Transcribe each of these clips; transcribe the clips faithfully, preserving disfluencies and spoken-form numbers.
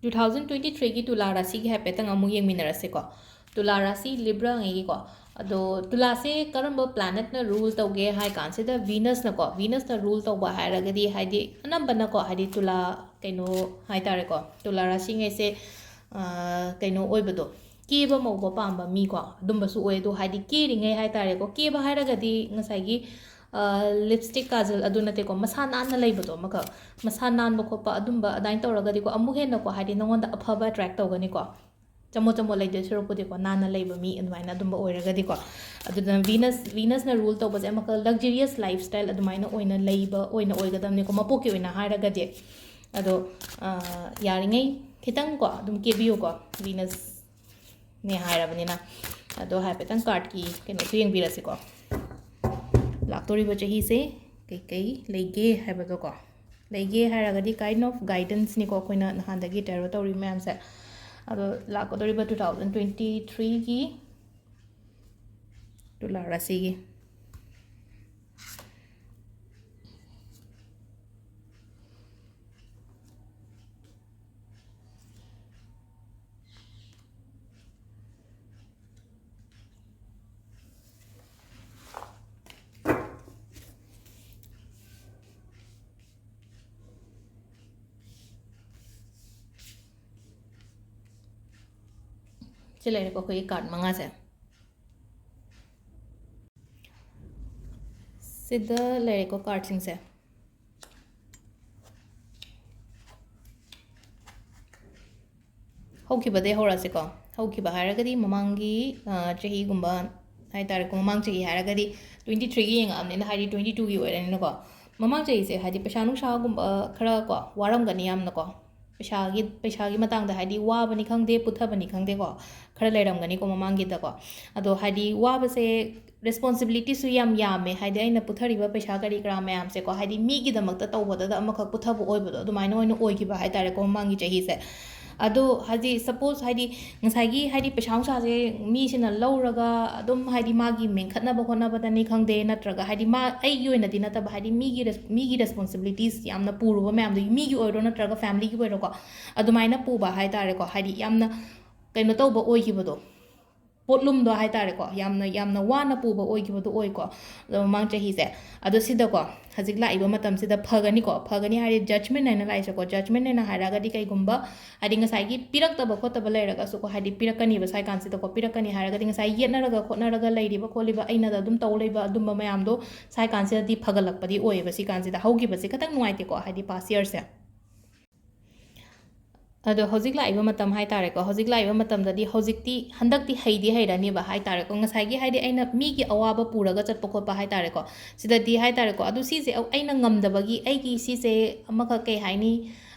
Two thousand twenty ꯊ꯭ꯔꯤꯒꯤ ꯇꯨꯂꯥ ꯔꯥꯁꯤꯒꯤ ꯍꯥꯏꯐꯦꯠꯇꯪ ꯑꯃꯨꯛ ꯌꯦꯡꯃꯤꯟꯅꯔꯁꯤꯀꯣ꯫ ꯇꯨꯂꯥ ꯔꯥꯁꯤ ꯂꯤꯕ꯭ꯔꯥꯉꯩꯒꯤꯀꯣ꯫ ꯑꯗꯣ ꯇꯨꯂꯥꯁꯦ ꯀꯔꯝꯕ planetꯅ rule ꯇꯧꯒꯦ ꯍꯥꯏ ꯀꯥꯟꯁꯤꯗ Venusꯅꯀꯣ, Venusꯅ rule ꯇꯧꯕ ꯍꯥꯏꯔꯒꯗꯤ ꯍꯥꯏꯗꯤ ꯑꯅꯝꯕꯅꯀꯣ ꯍꯥꯏꯗꯤ ꯇꯨꯂꯥ ꯀꯩꯅꯣ ꯍꯥꯏ ꯇꯥꯔꯦꯀꯣ, ꯇꯨꯂꯥ ꯔꯥꯁꯤꯉꯩꯁꯦ ꯀꯩꯅꯣ ꯑꯣꯏꯕꯗꯣ, ꯀꯦꯕ ꯃꯧꯕ ꯄꯥꯝꯕ ꯃꯤꯀꯣ ꯑꯗꯨꯝꯕꯁꯨ ꯑꯣꯏ꯫ ꯑꯗꯣ ꯍꯥꯏꯗꯤ ꯀꯦꯔꯤꯉꯩ ꯍꯥꯏ ꯇꯥꯔꯦꯀꯣ, ꯀꯦꯕ ꯍꯥꯏꯔꯒꯗꯤ ꯉꯁꯥꯏꯒꯤ lipstick ꯀꯥꯖꯜ ꯑꯗꯨ ꯅꯠꯇꯦꯀꯣ, ꯃꯁꯥ ꯅꯥꯟꯅ ꯂꯩꯕꯗꯣ ꯑꯃꯈꯛ, ꯃꯁꯥ ꯅꯥꯟꯕ ꯈꯣꯠꯄ ꯑꯗꯨꯝꯕ ꯑꯗꯨꯃꯥꯏꯅ ꯇꯧꯔꯒꯗꯤꯀꯣ ꯑꯃꯨꯛ ꯍꯦꯟꯅꯀꯣ ꯍꯥꯏꯗꯤ ꯅꯉꯣꯟꯗ ꯑꯐꯕ attract ꯇꯧꯒꯅꯤꯀꯣ꯫ ꯆꯃꯣꯠ ꯆꯃꯣꯠ ꯂꯩꯗꯣꯏ ꯁꯔꯨꯛꯄꯨꯗꯤꯀꯣ ꯅꯥꯟꯅ ꯂꯩꯕ ꯃꯤ ꯑꯗꯨꯃꯥꯏꯅ ꯑꯗꯨꯝꯕ ꯑꯣꯏꯔꯒꯗꯤꯀꯣ꯫ ꯑꯗꯨꯅ Venus, Venusꯅ rule ꯇꯧꯕꯁꯦ ꯑꯃꯈꯛ luxurious lifestyle ꯑꯗꯨꯃꯥꯏꯅ ꯑꯣꯏꯅ ꯂꯩꯕ ꯑꯣꯏꯅ ꯑꯣꯏꯒꯗꯕꯅꯤꯀꯣ ꯃꯄꯣꯛꯀꯤ ꯑꯣꯏꯅ ꯍꯥꯏꯔꯒꯗꯤ꯫ ꯑꯗꯣ ꯌꯥꯔꯤꯉꯩ ꯈꯤꯇꯪꯀꯣ ꯑꯗꯨꯝ ꯀꯦꯕꯤꯌꯨꯀꯣ, Venusꯅꯦ ꯍꯥꯏꯔꯕꯅꯤꯅ꯫ ꯑꯗꯣ ꯍꯥꯏꯐꯦꯠꯇꯪ cardꯀꯤ ꯀꯩꯅꯣꯁꯨ ꯌꯦꯡꯕꯤꯔꯁꯤꯀꯣ, ꯂꯥꯛꯇꯣꯔꯤꯕ ꯆꯍꯤꯁꯦ ꯀꯩꯀꯩ ꯂꯩꯒꯦ ꯍꯥꯏꯕꯗꯣꯀꯣ꯫ ꯂꯩꯒꯦ ꯍꯥꯏꯔꯒꯗꯤ kind of guidanceꯅꯤꯀꯣ ꯑꯩꯈꯣꯏꯅ ꯅꯍꯥꯟꯗꯒꯤ tarot ꯇꯧꯔꯤ ꯃꯌꯥꯝꯁꯦ꯫ ꯑꯗꯣ ꯂꯥꯛꯀꯗꯧꯔꯤꯕ ꯇꯨ ꯊꯥꯎꯖꯟ ꯇ꯭ꯋꯦꯟꯇꯤ ꯊ꯭ꯔꯤꯒꯤ ꯇꯨꯂꯥ ꯔꯥꯁꯤꯒꯤ ꯁꯤ ꯂꯩꯔꯦꯀꯣ ꯑꯩꯈꯣꯏꯒꯤ card ꯃꯉꯥꯁꯦ꯫ ꯁꯤꯗ ꯂꯩꯔꯦꯀꯣ cardꯁꯤꯡꯁꯦ꯫ ꯍꯧꯈꯤꯕꯗꯩ ꯍꯧꯔꯛꯑꯁꯤꯀꯣ꯫ ꯍꯧꯈꯤꯕ ꯍꯥꯏꯔꯒꯗꯤ ꯃꯃꯥꯡꯒꯤ ꯆꯍꯤꯒꯨꯝꯕ ꯍꯥꯏ ꯇꯥꯔꯦꯀꯣ, ꯃꯃꯥꯡ ꯆꯍꯤ ꯍꯥꯏꯔꯒꯗꯤ ꯇ꯭ꯋꯦꯟꯇꯤ ꯊ꯭ꯔꯤꯒꯤ ꯌꯦꯡꯉꯛꯑꯕꯅꯤꯅ ꯍꯥꯏꯗꯤ ꯇ꯭ꯋꯦꯟꯇꯤ ꯇꯨꯒꯤ ꯑꯣꯏꯔꯅꯤꯅꯀꯣ꯫ ꯃꯃꯥꯡ ꯆꯍꯤꯁꯦ ꯍꯥꯏꯗꯤ ꯄꯩꯁꯥ ꯅꯨꯡꯁꯥꯒꯨꯝꯕ ꯈꯔ ꯀꯣ ꯋꯥꯔꯝꯒꯅꯤ ꯌꯥꯝꯅꯀꯣ꯫ ꯄꯩꯁꯥꯒꯤ ꯄꯩꯁꯥꯒꯤ ꯃꯇꯥꯡꯗ ꯍꯥꯏꯗꯤ ꯋꯥꯕꯅꯤ ꯈꯪꯗꯦ, ꯄꯨꯊꯕꯅꯤ ꯈꯪꯗꯦꯀꯣ, ꯈꯔ ꯂꯩꯔꯝꯒꯅꯤꯀꯣ ꯃꯃꯥꯡꯒꯤꯗꯀꯣ꯫ ꯑꯗꯣ ꯍꯥꯏꯗꯤ ꯋꯥꯕꯁꯦ responsibilityꯁꯨ ꯌꯥꯝ ꯌꯥꯝꯃꯦ, ꯍꯥꯏꯗꯤ ꯑꯩꯅ ꯄꯨꯊꯔꯤꯕ ꯄꯩꯁꯥ ꯀꯔꯤ ꯀꯔꯥ ꯃꯌꯥꯝꯁꯦꯀꯣ, ꯍꯥꯏꯗꯤ ꯃꯤꯒꯤꯗꯃꯛꯇ ꯇꯧꯕꯗꯗ ꯑꯃꯈꯛ ꯄꯨꯊꯕ ꯑꯣꯏꯕꯗꯣ ꯑꯗꯨꯃꯥꯏꯅ ꯑꯣꯏꯅ ꯑꯣꯏꯈꯤꯕ ꯍꯥꯏ ꯇꯥꯔꯦꯀꯣ ꯃꯃꯥꯡꯒꯤ ꯆꯍꯤꯁꯦ꯫ ꯑꯗꯣ ꯍꯥꯏꯗꯤ, ꯁꯄꯣꯁ, ꯍꯥꯏꯗꯤ, ꯉꯁꯥꯏꯒꯤ, ꯍꯥꯏꯗꯤ, ꯄꯩꯁꯥ ꯅꯨꯡꯁꯥꯁꯦ ꯃꯤꯁꯤꯅ ꯂꯧꯔꯒ ꯑꯗꯨꯝ, ꯍꯥꯏꯗꯤ, ꯃꯥꯒꯤ ꯃꯦꯟꯈꯠꯅꯕ ꯍꯣꯠꯅꯕꯗꯅꯤ ꯈꯪꯗꯦ, ꯅꯠꯇ꯭ꯔꯒ, ꯍꯥꯏꯗꯤ, ꯃꯥ, ꯑꯩꯒꯤ ꯑꯣꯏꯅꯗꯤ ꯅꯠꯇꯕ, ꯍꯥꯏꯗꯤ, ꯃꯤꯒꯤ ꯔꯦꯁ-, ꯃꯤꯒꯤ ꯔꯦꯁꯄꯣꯟꯁꯤꯕꯤꯂꯤꯇꯤꯁ ꯌꯥꯝꯅ ꯄꯨꯔꯨꯕ ꯃꯌꯥꯝꯗꯣ, ꯃꯤꯒꯤ ꯑꯣꯏꯔꯣ ꯅꯠꯇ꯭ꯔꯒ ꯐꯦꯃꯤꯂꯤꯒꯤ ꯑꯣꯏꯔꯣꯀꯣ, ꯑꯗꯨꯃꯥꯏꯅ ꯄꯨꯕ ꯍꯥꯏ ꯇꯥꯔꯦꯀꯣ, ꯍꯥꯏꯗꯤ, ꯌꯥꯝꯅ ꯀꯩꯅꯣ ꯇꯧꯕ ꯑꯣꯏꯈꯤꯕꯗꯣ, ꯄꯣꯠꯂꯨꯝꯗꯣ ꯍꯥꯏ ꯇꯥꯔꯦꯀꯣ, ꯌꯥꯝꯅ, ꯌꯥꯝꯅ ꯋꯥꯅ ꯄꯨꯕ ꯑꯣꯏꯈꯤꯕꯗꯣ ꯑꯣꯏꯀꯣ, ꯑꯗꯣ ꯃꯃꯥꯡ ꯆꯍꯤꯁꯦ꯫ ꯑꯗꯣ ꯁꯤꯗꯀꯣ, ꯍꯧꯖꯤꯛ ꯂꯥꯛꯏꯕ ꯃꯇꯝꯁꯤꯗ ꯐꯒꯅꯤꯀꯣ, ꯐꯒꯅꯤ ꯍꯥꯏꯔꯗꯤ, ꯖꯖꯃꯦꯟ ꯍꯥꯏꯅ ꯂꯥꯛꯏꯁꯦꯀꯣ, ꯖꯖꯃꯦꯟ ꯍꯥꯏꯅ ꯍꯥꯏꯔꯒꯗꯤ, ꯀꯩꯒꯨꯝꯕ, ꯍꯥꯏꯗꯤ, ꯉꯁꯥꯏꯒꯤ ꯄꯤꯔꯛꯇꯕ ꯈꯣꯠꯇꯕ ꯂꯩꯔꯒꯁꯨꯀꯣ, ꯍꯥꯏꯗꯤ, ꯄꯤꯔꯛꯀꯅꯤꯕ ꯁ꯭ꯋꯥꯏ ꯀꯥꯟꯁꯤꯗꯀꯣ, ꯄꯤꯔꯛꯀꯅꯤ ꯍꯥꯏꯔꯒꯗꯤ, ꯉꯁꯥꯏ ꯌꯦꯠꯅꯔꯒ ꯈꯣꯠꯅꯔꯒ ꯂꯩꯔꯤꯕ ꯈꯣꯠꯂꯤꯕ, ꯑꯩꯅꯗ ꯑꯗꯨꯝ ꯇꯧ ꯂꯩꯕ ꯑꯗꯨꯝꯕ ꯃꯌꯥꯝꯗꯣ ꯁ꯭ꯋꯥꯏ ꯀꯥꯟꯁꯤꯗꯗꯤ ꯐꯒꯠꯂꯛꯄꯗꯤ ꯑꯣꯏꯌꯦꯕ꯫ ꯁꯤ ꯀꯥꯟꯁꯤꯗ ꯍꯧꯈꯤꯕꯁꯦ ꯈꯤꯇꯪ ꯅꯨꯡꯉꯥꯏꯇꯦꯀꯣ, ꯍꯥꯏꯗꯤ, ꯄꯥꯁ ꯌꯔꯁꯦ꯫ ꯑꯗꯣ ꯍꯧꯖꯤꯛ ꯂꯥꯛꯏꯕ ꯃꯇꯝ ꯍꯥꯏ ꯇꯥꯔꯦꯀꯣ, ꯍꯧꯖꯤꯛ ꯂꯥꯛꯏꯕ ꯃꯇꯝꯗꯗꯤ, ꯍꯧꯖꯤꯛꯇꯤ, ꯍꯟꯗꯛꯇꯤ ꯍꯩꯗꯤ ꯍꯩꯔꯅꯤꯕ ꯍꯥꯏ ꯇꯥꯔꯦꯀꯣ꯫ ꯉꯁꯥꯏꯒꯤ, ꯍꯥꯏꯗꯤ, ꯑꯩꯅ ꯃꯤꯒꯤ ꯑꯋꯥꯕ ꯄꯨꯔꯒ ꯆꯠꯄ ꯈꯣꯠꯄ ꯍꯥꯏ ꯇꯥꯔꯦꯀꯣ, ꯁꯤꯗꯗꯤ ꯍꯥꯏ ꯇꯥꯔꯦꯀꯣ, ꯑꯗꯨ ꯁꯤꯁꯦ ꯑꯩꯅ ꯉꯝꯗꯕꯒꯤ, ꯑꯩꯒꯤ ꯁꯤꯁꯦ ꯑꯃꯈꯛ, ꯀꯩ ꯍꯥꯏꯅꯤ,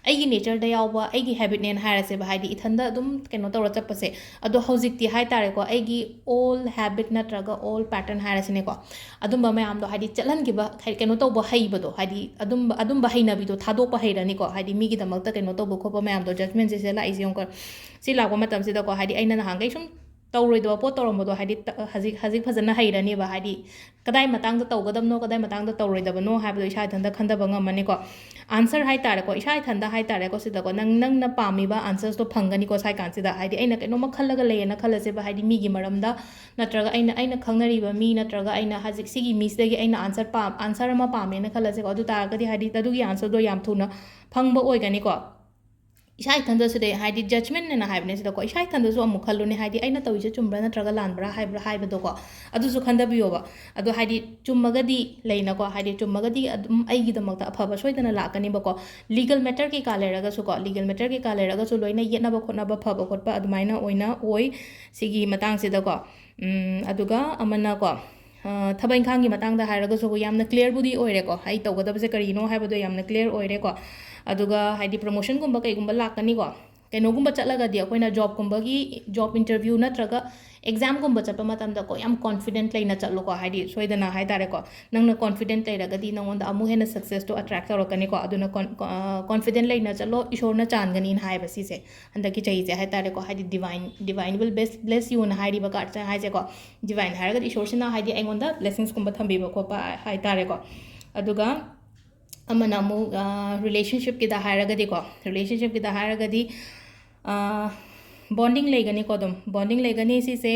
ꯑꯩꯒꯤ ꯅꯦꯆꯔꯗ ꯌꯥꯎꯕ, ꯑꯩꯒꯤ ꯍꯦꯕꯤꯠꯅꯦꯅ ꯍꯥꯏꯔꯁꯦꯕ, ꯍꯥꯏꯗꯤ, ꯏꯊꯟꯗ ꯑꯗꯨꯝ ꯀꯩꯅꯣ ꯇꯧꯔ ꯆꯠꯄꯁꯦ꯫ ꯑꯗꯣ ꯍꯧꯖꯤꯛꯇꯤ ꯍꯥꯏ ꯇꯥꯔꯦꯀꯣ, ꯑꯩꯒꯤ ꯑꯣꯜ ꯍꯦꯕꯤꯠ ꯅꯠꯇ꯭ꯔꯒ ꯑꯣꯜ ꯄꯦꯇꯔꯟ ꯍꯥꯏꯔꯁꯤꯅꯦꯀꯣ, ꯑꯗꯨꯝꯕ ꯃꯌꯥꯝꯗꯣ, ꯍꯥꯏꯗꯤ, ꯆꯠꯍꯟꯈꯤꯕ, ꯍꯥꯏꯗꯤ, ꯀꯩꯅꯣ ꯇꯧꯕ ꯍꯩꯕꯗꯣ, ꯍꯥꯏꯗꯤ, ꯑꯗꯨꯝꯕ, ꯑꯗꯨꯝꯕ ꯍꯩꯅꯕꯤꯗꯣ ꯊꯥꯗꯣꯛꯄ ꯍꯩꯔꯅꯤꯀꯣ, ꯍꯥꯏꯗꯤ, ꯃꯤꯒꯤꯗꯃꯛꯇ ꯀꯩꯅꯣ ꯇꯧꯕ ꯈꯣꯠꯄ ꯃꯌꯥꯝꯗꯣ, ꯖꯖꯃꯦꯟꯁꯦ ꯁꯤꯗ ꯂꯥꯛꯏꯁꯦ ꯌꯦꯡꯉꯨꯀꯣ꯫ ꯁꯤ ꯂꯥꯛꯄ ꯃꯇꯝꯁꯤꯗꯀꯣ, ꯍꯥꯏꯗꯤ, ꯑꯩꯅ ꯅꯍꯥꯟꯈꯩ ꯁꯨꯝ ꯇꯧꯔꯣꯏꯗꯕ ꯄꯣꯠ ꯇꯧꯔꯝꯕꯗꯣ, ꯍꯥꯏꯗꯤ, ꯇ-, ꯍꯧꯖꯤꯛ, ꯍꯧꯖꯤꯛ ꯐꯖꯅ ꯍꯩꯔꯅꯦꯕ, ꯍꯥꯏꯗꯤ, ꯀꯗꯥꯏ ꯃꯇꯥꯡꯗ ꯇꯧꯒꯗꯕꯅꯣ, ꯀꯗꯥꯏ ꯃꯇꯥꯡꯗ ꯇꯧꯔꯣꯏꯗꯕꯅꯣ ꯍꯥꯏꯕꯗꯣ ꯏꯁꯥ ꯏꯊꯟꯇ ꯈꯟꯊꯕ ꯉꯝꯃꯅꯤꯀꯣ꯫ ꯑꯟꯁꯔ ꯍꯥꯏ ꯇꯥꯔꯦꯀꯣ, ꯏꯁꯥ ꯏꯊꯟꯇ ꯍꯥꯏ ꯇꯥꯔꯦꯀꯣ, ꯁꯤꯗꯀꯣ, ꯅꯪ, ꯅꯪꯅ ꯄꯥꯝꯃꯤꯕ ꯑꯟꯁꯔꯁꯇꯣ ꯐꯪꯒꯅꯤꯀꯣ ꯁ꯭ꯋꯥꯏ ꯀꯥꯟꯁꯤꯗ꯫ ꯍꯥꯏꯗꯤ, ꯑꯩꯅ ꯀꯩꯅꯣꯝꯃ ꯈꯜꯂꯒ ꯂꯩꯌꯦꯅ ꯈꯜꯂꯁꯦꯕ, ꯍꯥꯏꯗꯤ, ꯃꯤꯒꯤ ꯃꯔꯝꯗ, ꯅꯠꯇ꯭ꯔꯒ ꯑꯩꯅ, ꯑꯩꯅ ꯈꯪꯅꯔꯤꯕ ꯃꯤ, ꯅꯠꯇ꯭ꯔꯒ ꯑꯩꯅ ꯍꯧꯖꯤꯛ ꯁꯤꯒꯤ ꯃꯤꯁꯤꯗꯒꯤ ꯑꯩꯅ ꯑꯟꯁꯔ ꯄꯥꯝ-, ꯑꯟꯁꯔ ꯑꯃ ꯄꯥꯝꯃꯦꯅ ꯈꯜꯂꯁꯦꯀꯣ꯫ ꯑꯗꯨ ꯇꯥꯔꯒꯗꯤ, ꯍꯥꯏꯗꯤ, ꯑꯗꯨꯒꯤ ꯑꯟꯁꯔꯗꯣ ꯌꯥꯝ ꯊꯨꯅ ꯐꯪꯕ ꯑꯣꯏꯒꯅꯤꯀꯣ꯫ ꯏꯁꯥ ꯏꯊꯟꯗꯁꯨ ꯂꯩ, ꯍꯥꯏꯗꯤ, ꯖꯖꯃꯦꯟ ꯑꯅ ꯍꯥꯏꯕꯅꯦ ꯁꯤꯗꯀꯣ, ꯏꯁꯥ ꯏꯊꯟꯗꯁꯨ ꯑꯃꯨꯛ ꯈꯜꯂꯨꯅꯦ, ꯍꯥꯏꯗꯤ, ꯑꯩꯅ ꯇꯧꯔꯤꯁꯦ ꯆꯨꯝꯕ꯭ꯔꯥ ꯅꯠꯇ꯭ꯔꯒ ꯂꯥꯟꯕ꯭ꯔꯥ ꯍꯥꯏꯕ꯭ꯔꯥ ꯍꯥꯏꯕꯗꯣꯀꯣ, ꯑꯗꯨꯁꯨ ꯈꯟꯊꯕꯤꯌꯣꯕ꯫ ꯑꯗꯣ, ꯍꯥꯏꯗꯤ, ꯆꯨꯝꯃꯒꯗꯤ ꯂꯩꯅꯀꯣ, ꯍꯥꯏꯗꯤ, ꯆꯨꯝꯃꯒꯗꯤ ꯑꯗꯨꯝ ꯑꯩꯒꯤꯗꯃꯛꯇ ꯑꯐꯕ ꯁꯣꯏꯗꯅ ꯂꯥꯛꯀꯅꯤꯕꯀꯣ꯫ ꯂꯤꯒꯦꯜ ꯃꯦꯇꯔ ꯀꯩꯀꯥ ꯂꯩꯔꯒꯁꯨꯀꯣ, ꯂꯤꯒꯦꯜ ꯃꯦꯇꯔ ꯀꯩꯀꯥ ꯂꯩꯔꯒꯁꯨ ꯂꯣꯏꯅ ꯌꯦꯠꯅꯕ ꯈꯣꯠꯅꯕ ꯐꯕ ꯈꯣꯠꯄ ꯑꯗꯨꯃꯥꯏꯅ ꯑꯣꯏꯅ ꯑꯣꯏ ꯁꯤꯒꯤ ꯃꯇꯥꯡꯁꯤꯗꯀꯣ꯫ ꯎꯝ, ꯑꯗꯨꯒ ꯑꯃꯅꯀꯣ, ꯑ, ꯊꯕꯛ ꯏꯪꯈꯥꯡꯒꯤ ꯃꯇꯥꯡꯗ ꯍꯥꯏꯔꯒꯁꯨ ꯌꯥꯝꯅ ꯀ꯭ꯂꯤꯌꯔꯕꯨꯗꯤ ꯑꯣꯏꯔꯦꯀꯣ, ꯑꯩ ꯇꯧꯒꯗꯕꯁꯦ ꯀꯔꯤꯅꯣ ꯍꯥꯏꯕꯗꯣ ꯌꯥꯝꯅ ꯀ꯭ꯂꯤꯌꯔ ꯑꯣꯏꯔꯦꯀꯣ꯫ ꯑꯗꯨꯒ, ꯍꯥꯏꯗꯤ, ꯄ꯭ꯔꯣꯃꯣꯁꯟꯒꯨꯝꯕ ꯀꯩꯒꯨꯝꯕ ꯂꯥꯛꯀꯅꯤꯀꯣ, ꯀꯩꯅꯣꯒꯨꯝꯕ ꯆꯠꯂꯒꯗꯤ, ꯑꯩꯈꯣꯏꯅ ꯖꯣꯕꯀꯨꯝꯕꯒꯤ, ꯖꯣꯕ ꯏꯟꯇꯔꯚ꯭ꯌꯨ ꯅꯠꯇ꯭ꯔꯒ ꯑꯦꯛꯖꯥꯝꯒꯨꯝꯕ ꯆꯠꯄ ꯃꯇꯝꯗꯀꯣ, ꯌꯥꯝ ꯀꯣꯟꯐꯤꯗꯦꯟꯠ ꯂꯩꯅ ꯆꯠꯂꯣꯀꯣ꯫ ꯍꯥꯏꯗꯤ ꯁꯣꯏꯗꯅ ꯍꯥꯏ ꯇꯥꯔꯦꯀꯣ, ꯅꯪꯅ ꯀꯣꯟꯐꯤꯗꯦꯟꯠ ꯂꯩꯔꯒꯗꯤ ꯅꯉꯣꯟꯗ ꯑꯃꯨꯛ ꯍꯦꯟꯅ ꯁꯛꯁꯦꯁꯇꯣ ꯑꯦꯇ꯭ꯔꯦꯛ ꯇꯧꯔꯛꯀꯅꯤꯀꯣ꯫ ꯑꯗꯨꯅ ꯀꯣꯟ-, ꯀꯣ-, ꯑ, ꯀꯣꯟꯐꯤꯗꯦꯟꯠ ꯂꯩꯅ ꯆꯠꯂꯣ, ꯏꯁꯣꯔꯅ ꯆꯥꯟꯒꯅꯤꯅ ꯍꯥꯏꯕ ꯁꯤꯁꯦ꯫ ꯍꯟꯗꯛꯀꯤ ꯆꯍꯤꯁꯦ ꯍꯥꯏ ꯇꯥꯔꯦꯀꯣ, ꯍꯥꯏꯗꯤ divine, divine will bless, bless youꯅ ꯍꯥꯏꯔꯤꯕ ꯀꯥꯔꯠꯁꯦ ꯍꯥꯏꯁꯦꯀꯣ꯫ ꯗꯤꯚꯥꯏꯟ ꯍꯥꯏꯔꯒꯗꯤ ꯏꯁꯣꯔꯁꯤꯅ ꯍꯥꯏꯗꯤ ꯑꯩꯉꯣꯟꯗ ꯕ꯭ꯂꯦꯁꯤꯡꯁꯀꯨꯝꯕ ꯊꯝꯕꯤꯕ ꯈꯣꯠꯄ ꯍꯥꯏ ꯇꯥꯔꯦꯀꯣ꯫ ꯑꯗꯨꯒ ꯑꯃꯅ ꯑꯃꯨꯛ, ꯑ, ꯔꯤꯂꯦꯁꯟꯁꯤꯞꯀꯤꯗ ꯍꯥꯏꯔꯒꯗꯤꯀꯣ, ꯔꯤꯂꯦꯁꯟꯁꯤꯞꯀꯤꯗ ꯍꯥꯏꯔꯒꯗꯤ, ꯑ, ꯕꯣꯟꯗꯤꯡ ꯂꯩꯒꯅꯤꯀꯣ꯫ ꯑꯗꯨꯝ ꯕꯣꯟꯗꯤꯡ ꯂꯩꯒꯅꯤ꯫ ꯁꯤꯁꯦ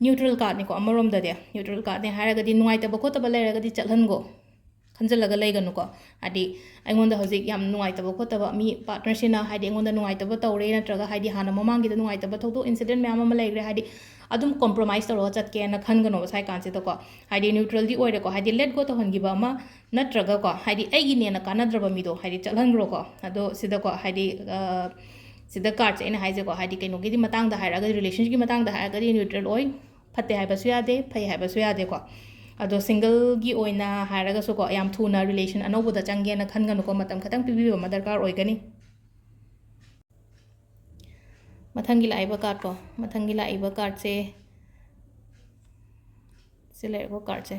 ꯅ꯭ꯌꯨꯇ꯭ꯔꯦꯜ ꯀꯥꯔꯠꯅꯤꯀꯣ꯫ ꯑꯃꯔꯣꯝꯗꯗꯤ ꯅ꯭ꯌꯨꯇ꯭ꯔꯦꯜ ꯀꯥꯔꯠꯅꯦ ꯍꯥꯏꯔꯒꯗꯤ ꯅꯨꯡꯉꯥꯏꯇꯕ ꯈꯣꯠꯇꯕ ꯂꯩꯔꯒꯗꯤ ꯆꯠꯍꯟꯒꯣ, ꯈꯟꯖꯤꯜꯂꯒ ꯂꯩꯒꯅꯨꯀꯣ꯫ ꯍꯥꯏꯗꯤ ꯑꯩꯉꯣꯟꯗ ꯍꯧꯖꯤꯛ ꯌꯥꯝ ꯅꯨꯡꯉꯥꯏꯇꯕ ꯈꯣꯠꯇꯕ, ꯃꯤ ꯄꯥꯔꯠꯅꯔꯁꯤꯅ ꯍꯥꯏꯗꯤ ꯑꯩꯉꯣꯟꯗ ꯅꯨꯡꯉꯥꯏꯇꯕ ꯇꯧꯔꯦ, ꯅꯠꯇ꯭ꯔꯒ ꯍꯥꯏꯗꯤ ꯍꯥꯟꯅ ꯃꯃꯥꯡꯒꯤꯗ ꯅꯨꯡꯉꯥꯏꯇꯕ ꯊꯧꯗꯣꯛ, ꯏꯟꯁꯤꯗꯦꯟ ꯃꯌꯥꯝ ꯑꯃ ꯂꯩꯈ꯭ꯔꯦ, ꯍꯥꯏꯗꯤ ꯑꯗꯨꯝ ꯀꯣꯝꯄ꯭ꯔꯣꯃꯥꯏꯁ ꯇꯧꯔꯒ ꯆꯠꯀꯦꯅ ꯈꯟꯒꯅꯣꯕ ꯁ꯭ꯋꯥꯏ ꯀꯥꯟꯁꯤꯗꯀꯣ꯫ ꯍꯥꯏꯗꯤ ꯅ꯭ꯌꯨꯇ꯭ꯔꯦꯜꯗꯤ ꯑꯣꯏꯔꯦꯀꯣ, ꯍꯥꯏꯗꯤ ꯂꯦꯠ ꯒꯣ ꯇꯧꯍꯟꯈꯤꯕ ꯑꯃ, ꯅꯠꯇ꯭ꯔꯒꯀꯣ, ꯍꯥꯏꯗꯤ ꯑꯩꯒꯤꯅꯦꯅ ꯀꯥꯟꯅꯗ꯭ꯔꯕ ꯃꯤꯗꯣ ꯍꯥꯏꯗꯤ ꯆꯠꯍꯟꯈ꯭ꯔꯣꯀꯣ꯫ ꯑꯗꯣ ꯁꯤꯗꯀꯣ, ꯍꯥꯏꯗꯤ, ꯑ, ꯁꯤꯗ ꯀꯥꯔꯠꯁꯦ ꯑꯩꯅ ꯍꯥꯏꯁꯦꯀꯣ, ꯍꯥꯏꯗꯤ ꯀꯩꯅꯣꯒꯤꯗꯤ ꯃꯇꯥꯡꯗ ꯍꯥꯏꯔꯒꯗꯤ, ꯔꯤꯂꯦꯁꯟꯁꯤꯞꯀꯤ ꯃꯇꯥꯡꯗ ꯍꯥꯏꯔꯒꯗꯤ ꯅ꯭ꯌꯨꯇ꯭ꯔꯦꯜ ꯑꯣꯏ, ꯐꯠꯇꯦ ꯍꯥꯏꯕꯁꯨ ꯌꯥꯗꯦ, ꯐꯩ ꯍꯥꯏꯕꯁꯨ ꯌꯥꯗꯦꯀꯣ꯫ ꯑꯗꯣ ꯁꯤꯡꯒꯜꯒꯤ ꯑꯣꯏꯅ ꯍꯥꯏꯔꯒꯁꯨꯀꯣ, ꯌꯥꯝ ꯊꯨꯅ ꯔꯤꯂꯦꯁꯟ ꯑꯅꯧꯕꯗ ꯆꯪꯒꯦꯅ ꯈꯟꯒꯅꯨꯀꯣ, ꯃꯇꯝ ꯈꯤꯇꯪ ꯄꯤꯕꯤꯕ ꯑꯃ ꯗꯔꯀꯥꯔ ꯑꯣꯏꯒꯅꯤ꯫ ꯃꯊꯪꯒꯤ ꯂꯥꯛꯏꯕ ꯀꯥꯔꯠꯀꯣ, ꯃꯊꯪꯒꯤ ꯂꯥꯛꯏꯕ ꯀꯥꯔꯠꯁꯦ ꯁꯤ ꯂꯩꯔꯦꯀꯣ, ꯀꯥꯔꯠꯁꯦ꯫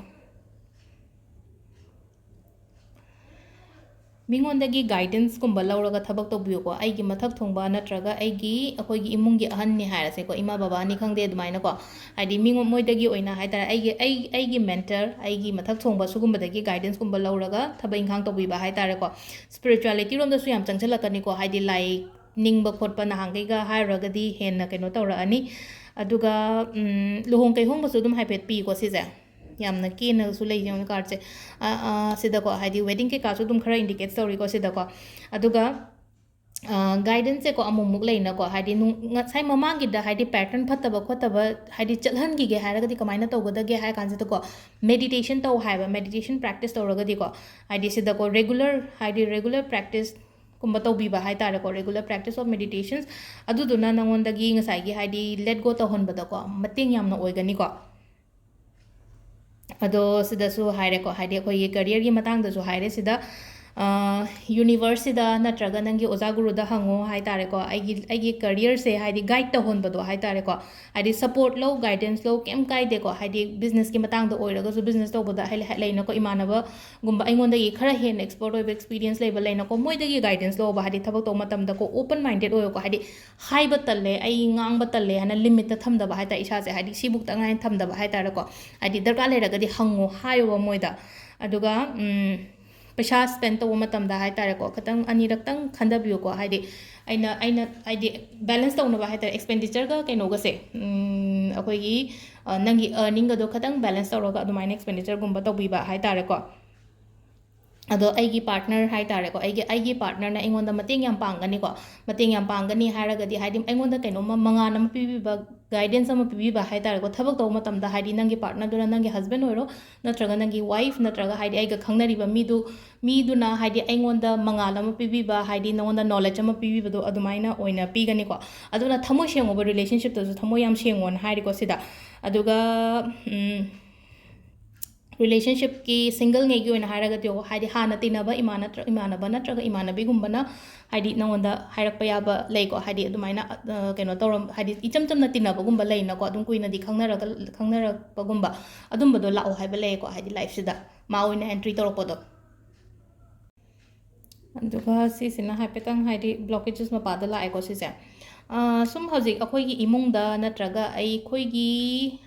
ꯃꯤꯉꯣꯟꯗꯒꯤ ꯒꯥꯏꯗꯦꯟꯁꯀꯨꯝꯕ ꯂꯧꯔꯒ ꯊꯕꯛ ꯇꯧꯕꯤꯌꯨꯀꯣ꯫ ꯑꯩꯒꯤ ꯃꯊꯛ ꯊꯣꯡꯕ ꯅꯠꯇ꯭ꯔꯒ ꯑꯩꯒꯤ, ꯑꯩꯈꯣꯏꯒꯤ ꯏꯃꯨꯡꯒꯤ ꯑꯍꯟꯅꯤ ꯍꯥꯏꯔꯁꯦꯀꯣ, ꯏꯃꯥ ꯕꯕꯥꯅꯤ ꯈꯪꯗꯦ, ꯑꯗꯨꯃꯥꯏꯅꯀꯣ, ꯍꯥꯏꯗꯤ ꯃꯤꯉꯣ-, ꯃꯣꯏꯗꯒꯤ ꯑꯣꯏꯅ ꯍꯥꯏ ꯇꯥꯔꯦ, ꯑꯩꯒꯤ, ꯑꯩ, ꯑꯩꯒꯤ ꯃꯦꯟꯇꯔ, ꯑꯩꯒꯤ ꯃꯊꯛ ꯊꯣꯡꯕ, ꯁꯤꯒꯨꯝꯕꯗꯒꯤ ꯒꯥꯏꯗꯦꯟꯁꯀꯨꯝꯕ ꯂꯧꯔꯒ ꯊꯕꯛ ꯏꯪꯈꯥꯡ ꯇꯧꯕꯤꯕ ꯍꯥꯏ ꯇꯥꯔꯦꯀꯣ꯫ ꯁ꯭ꯄꯤꯔꯤꯆꯨꯋꯦꯂꯤꯇꯤ ꯔꯣꯝꯗꯁꯨ ꯌꯥꯝ ꯆꯪꯁꯤꯜꯂꯛꯀꯅꯤꯀꯣ, ꯍꯥꯏꯗꯤ ꯂꯥꯏ ꯅꯤꯡꯕ ꯈꯣꯠꯄ ꯅꯍꯥꯟꯈꯩꯒ ꯍꯥꯏꯔꯨꯔꯒꯗꯤ ꯍꯦꯟꯅ ꯀꯩꯅꯣ ꯇꯧꯔꯛꯑꯅꯤ꯫ ꯑꯗꯨꯒ, ꯎꯝ, ꯂꯨꯍꯣꯡ ꯀꯩꯍꯣꯡꯕꯁꯨ ꯑꯗꯨꯝ ꯍꯥꯏꯐꯦꯠ ꯄꯤꯀꯣ ꯁꯤꯁꯦ꯫ ꯌꯥꯝꯅ ꯀꯦꯅꯁꯨ ꯂꯩ ꯌꯦꯡꯉꯨ ꯀꯥꯔꯠꯁꯦ꯫ ꯑ, ꯑ, ꯁꯤꯗꯀꯣ, ꯍꯥꯏꯗꯤ ꯋꯦꯗꯤꯡ ꯀꯩꯀꯥꯁꯨ ꯑꯗꯨꯝ ꯈꯔ ꯏꯟꯗꯤꯀꯦꯠ ꯇꯧꯔꯤꯀꯣ ꯁꯤꯗꯀꯣ꯫ ꯑꯗꯨꯒ, ꯑ, ꯒꯥꯏꯗꯦꯟꯁꯁꯦꯀꯣ ꯑꯃꯨꯛꯃꯨꯛ ꯂꯩꯅꯀꯣ, ꯍꯥꯏꯗꯤ ꯅꯨꯡ-, ꯉꯁꯥꯏ ꯃꯃꯥꯡꯒꯤꯗ ꯍꯥꯏꯗꯤ ꯄꯦꯇꯔꯟ ꯐꯠꯇꯕ ꯈꯣꯠꯇꯕ ꯍꯥꯏꯗꯤ ꯆꯠꯍꯟꯈꯤꯒꯦ ꯍꯥꯏꯔꯒꯗꯤ ꯀꯃꯥꯏꯅ ꯇꯧꯒꯗꯒꯦ ꯍꯥꯏ ꯀꯥꯟꯁꯤꯗꯀꯣ, ꯃꯦꯗꯤꯇꯦꯁꯟ ꯇꯧ ꯍꯥꯏꯕ, ꯃꯦꯗꯤꯇꯦꯁꯟ ꯄ꯭ꯔꯦꯛꯇꯤꯁ ꯇꯧꯔꯒꯗꯤꯀꯣ, ꯍꯥꯏꯗꯤ ꯁꯤꯗꯀꯣ ꯔꯦꯒꯨꯂꯔ, ꯍꯥꯏꯗꯤ ꯔꯦꯒꯨꯂꯔ ꯄ꯭ꯔꯦꯛꯇꯤꯁ ꯀꯨꯝꯕ ꯇꯧꯕꯤꯕ ꯍꯥꯏ ꯇꯥꯔꯦꯀꯣ, ꯔꯦꯒꯨꯂꯔ ꯄ꯭ꯔꯦꯛꯇꯤꯁ ꯑꯣꯐ ꯃꯦꯗꯤꯇꯦꯁꯟꯁ, ꯑꯗꯨꯗꯨꯅ ꯅꯉꯣꯟꯗꯒꯤ ꯉꯁꯥꯏꯒꯤ ꯍꯥꯏꯗꯤ ꯂꯦꯠ ꯒꯣ ꯇꯧꯍꯟꯕꯗꯀꯣ ꯃꯇꯦꯡ ꯌꯥꯝꯅ ꯑꯣꯏꯒꯅꯤꯀꯣ꯫ ꯑꯗꯣ ꯁꯤꯗꯁꯨ ꯍꯥꯏꯔꯦꯀꯣ, ꯍꯥꯏꯗꯤ ꯑꯩꯈꯣꯏꯒꯤ ꯀꯦꯔꯤꯌꯔꯒꯤ ꯃꯇꯥꯡꯗꯁꯨ ꯍꯥꯏꯔꯦ ꯁꯤꯗ꯫ ꯌꯨꯅꯤꯚꯔꯁꯁꯤꯗ ꯅꯠꯇ꯭ꯔꯒ ꯅꯪꯒꯤ ꯑꯣꯖꯥ ꯒꯨꯔꯨꯗ ꯍꯪꯉꯣ ꯍꯥꯏ ꯇꯥꯔꯦꯀꯣ꯫ ꯑꯩꯒꯤ ꯑꯩꯒꯤ ꯀꯔꯤꯌꯔꯁꯦ ꯍꯥꯏꯗꯤ ꯒꯥꯏꯗ ꯇꯧꯍꯟꯕꯗꯣ ꯍꯥꯏ ꯇꯥꯔꯦꯀꯣ꯫ ꯍꯥꯏꯗꯤ ꯁꯄꯣꯔꯠ ꯂꯧ, ꯒꯥꯏꯗꯦꯟꯁ ꯂꯧ, ꯀꯩꯝ ꯀꯥꯏꯗꯦꯀꯣ꯫ ꯍꯥꯏꯗꯤ ꯕꯤꯖꯤꯅꯦꯁꯀꯤ ꯃꯇꯥꯡꯗ ꯑꯣꯏꯔꯒꯁꯨ, ꯕꯤꯖꯤꯅꯦꯁ ꯇꯧꯕꯗ ꯍꯥꯏ- ꯂꯩꯅꯀꯣ, ꯏꯃꯥꯟꯅꯕꯒꯨꯝꯕ ꯑꯩꯉꯣꯟꯗꯒꯤ ꯈꯔ ꯍꯦꯟꯅ ꯑꯦꯛꯁꯄꯔꯠ ꯑꯣꯏꯕ, ꯑꯦꯛꯁꯄꯤꯔꯤꯌꯦꯟꯁ ꯂꯩꯕ ꯂꯩꯅꯀꯣ, ꯃꯣꯏꯗꯒꯤ ꯒꯥꯏꯗꯦꯟꯁ ꯂꯧꯕ꯫ ꯍꯥꯏꯗꯤ ꯊꯕꯛ ꯇꯧꯕ ꯃꯇꯝꯗꯀꯣ, ꯑꯣꯄꯟ ꯃꯥꯏꯟꯗꯦꯗ ꯑꯣꯏꯌꯣꯀꯣ꯫ ꯍꯥꯏꯗꯤ ꯍꯥꯏꯕ ꯇꯜꯂꯦ, ꯑꯩ ꯉꯥꯡꯕ ꯇꯜꯂꯦ ꯍꯥꯏꯅ ꯂꯤꯃꯤꯠꯇ ꯊꯝꯗꯕ ꯍꯥꯏ ꯇꯥꯔꯦ, ꯏꯁꯥꯁꯦ ꯍꯥꯏꯗꯤ ꯁꯤꯕꯨꯛꯇ ꯉꯥꯏꯅ ꯊꯝꯗꯕ ꯍꯥꯏ ꯇꯥꯔꯦꯀꯣ꯫ ꯍꯥꯏꯗꯤ ꯗꯔꯀꯥꯔ ꯂꯩꯔꯒꯗꯤ ꯍꯪꯉꯣ ꯍꯥꯏꯌꯣꯕ ꯃꯣꯏꯗ꯫ ꯑꯗꯨꯒ ꯎꯝ, ꯄꯩꯁꯥ ꯁ꯭ꯄꯦꯟ ꯇꯧꯕ ꯃꯇꯝꯗ ꯍꯥꯏ ꯇꯥꯔꯦꯀꯣ, ꯈꯤꯇꯪ ꯑꯅꯤꯔꯛꯇꯪ ꯈꯟꯊꯕꯤꯌꯨꯀꯣ꯫ ꯍꯥꯏꯗꯤ ꯑꯩꯅ ꯑꯩꯅ ꯍꯥꯏꯗꯤ ꯕꯦꯂꯦꯟꯁ ꯇꯧꯅꯕ ꯍꯥꯏ ꯇꯥꯔꯦ, ꯑꯦꯛꯁꯄꯦꯟꯗꯤꯆꯔꯒ ꯀꯩꯅꯣꯒꯁꯦ, ꯎꯝ, ꯑꯩꯈꯣꯏꯒꯤ ꯑ, ꯅꯪꯒꯤ ꯑꯔꯅꯤꯡꯒꯗꯣ ꯈꯤꯇꯪ ꯕꯦꯂꯦꯟꯁ ꯇꯧꯔꯒ ꯑꯗꯨꯃꯥꯏꯅ ꯑꯦꯛꯁꯄꯦꯟꯗꯤꯆꯔꯒꯨꯝꯕ ꯇꯧꯕꯤꯕ ꯍꯥꯏ ꯇꯥꯔꯦꯀꯣ꯫ ꯑꯗꯣ ꯑꯩꯒꯤ ꯄꯥꯔꯠꯅꯔ ꯍꯥꯏ ꯇꯥꯔꯦꯀꯣ, ꯑꯩꯒꯤ ꯑꯩꯒꯤ ꯄꯥꯔꯠꯅꯔꯅ ꯑꯩꯉꯣꯟꯗ ꯃꯇꯦꯡ ꯌꯥꯝ ꯄꯥꯡꯒꯅꯤꯀꯣ꯫ ꯃꯇꯦꯡ ꯌꯥꯝ ꯄꯥꯡꯒꯅꯤ ꯍꯥꯏꯔꯒꯗꯤ, ꯍꯥꯏꯗꯤ ꯑꯩꯉꯣꯟꯗ ꯀꯩꯅꯣꯝꯃ ꯃꯉꯥꯜ ꯑꯃ ꯄꯤꯕꯤꯕ, ꯒꯥꯏꯗꯦꯟꯁ ꯑꯃ ꯄꯤꯕꯤꯕ ꯍꯥꯏ ꯇꯥꯔꯦꯀꯣ꯫ ꯊꯕꯛ ꯇꯧꯕ ꯃꯇꯝꯗ ꯍꯥꯏꯗꯤ ꯅꯪꯒꯤ ꯄꯥꯔꯠꯅꯔꯗꯨꯅ, ꯅꯪꯒꯤ ꯍꯁꯕꯦꯟ ꯑꯣꯏꯔꯣ ꯅꯠꯇ꯭ꯔꯒ ꯅꯪꯒꯤ ꯋꯥꯏꯐ ꯅꯠꯇ꯭ꯔꯒ ꯍꯥꯏꯗꯤ ꯑꯩꯒ ꯈꯪꯅꯔꯤꯕ ꯃꯤꯗꯨ, ꯃꯤꯗꯨꯅ ꯍꯥꯏꯗꯤ ꯑꯩꯉꯣꯟꯗ ꯃꯉꯥꯜ ꯑꯃ ꯄꯤꯕꯤꯕ, ꯍꯥꯏꯗꯤ ꯅꯉꯣꯟꯗ ꯅꯣꯂꯦꯖ ꯑꯃ ꯄꯤꯕꯤꯕꯗꯣ ꯑꯗꯨꯃꯥꯏꯅ ꯑꯣꯏꯅ ꯄꯤꯒꯅꯤꯀꯣ꯫ ꯑꯗꯨꯅ ꯊꯃꯣꯏ ꯁꯦꯡꯉꯣꯕ, ꯔꯤꯂꯦꯁꯟꯁꯤꯞꯇꯁꯨ ꯊꯃꯣꯏ ꯌꯥꯝ ꯁꯦꯡꯉꯣꯅ ꯍꯥꯏꯔꯤꯀꯣ ꯁꯤꯗ꯫ ꯑꯗꯨꯒ ꯎꯝ, ꯔꯤꯂꯦꯁꯟꯁꯤꯞꯀꯤ ꯁꯤꯡꯒꯜꯉꯩꯒꯤ ꯑꯣꯏꯅ ꯍꯥꯏꯔꯒꯗꯤ, ꯍꯥꯏꯗꯤ ꯍꯥꯟꯅ ꯇꯤꯟꯅꯕ ꯏꯃꯥꯟꯅꯠꯇ꯭ꯔ-, ꯏꯃꯥꯟꯅꯕ ꯅꯠꯇ꯭ꯔꯒ ꯏꯃꯥꯟꯅꯕꯤꯒꯨꯝꯕꯅ ꯍꯥꯏꯗꯤ ꯅꯉꯣꯟꯗ ꯍꯥꯏꯔꯛꯄ ꯌꯥꯕ ꯂꯩꯀꯣ꯫ ꯍꯥꯏꯗꯤ ꯑꯗꯨꯃꯥꯏꯅ, ꯑ, ꯀꯩꯅꯣ ꯇꯧꯔꯝ-, ꯍꯥꯏꯗꯤ ꯏꯆꯝ ꯆꯝꯅ ꯇꯤꯟꯅꯕꯒꯨꯝꯕ ꯂꯩꯅꯀꯣ, ꯑꯗꯨꯝ ꯀꯨꯏꯅꯗꯤ ꯈꯪꯅꯔꯒ, ꯈꯪꯅꯔꯛꯄꯒꯨꯝꯕ, ꯑꯗꯨꯝꯕꯗꯣ ꯂꯥꯛꯑꯣ ꯍꯥꯏꯕ ꯂꯩꯀꯣ, ꯍꯥꯏꯗꯤ ꯂꯥꯏꯐꯁꯤꯗ ꯃꯥ ꯑꯣꯏꯅ ꯑꯦꯟꯇ꯭ꯔꯤ ꯇꯧꯔꯛꯄꯗꯣ꯫ ꯑꯗꯨꯒ ꯁꯤꯁꯤꯅ ꯍꯥꯏꯐꯦꯠꯇꯪ ꯍꯥꯏꯗꯤ ꯕ꯭ꯂꯣꯀꯦꯖꯦꯁ ꯃꯄꯥꯗ ꯂꯥꯛꯑꯦꯀꯣ ꯁꯤꯁꯦ꯫ ꯑ, ꯁꯨꯝ ꯍꯧꯖꯤꯛ ꯑꯩꯈꯣꯏꯒꯤ ꯏꯃꯨꯡꯗ ꯅꯠꯇ꯭ꯔꯒ ꯑꯩꯈꯣꯏꯒꯤ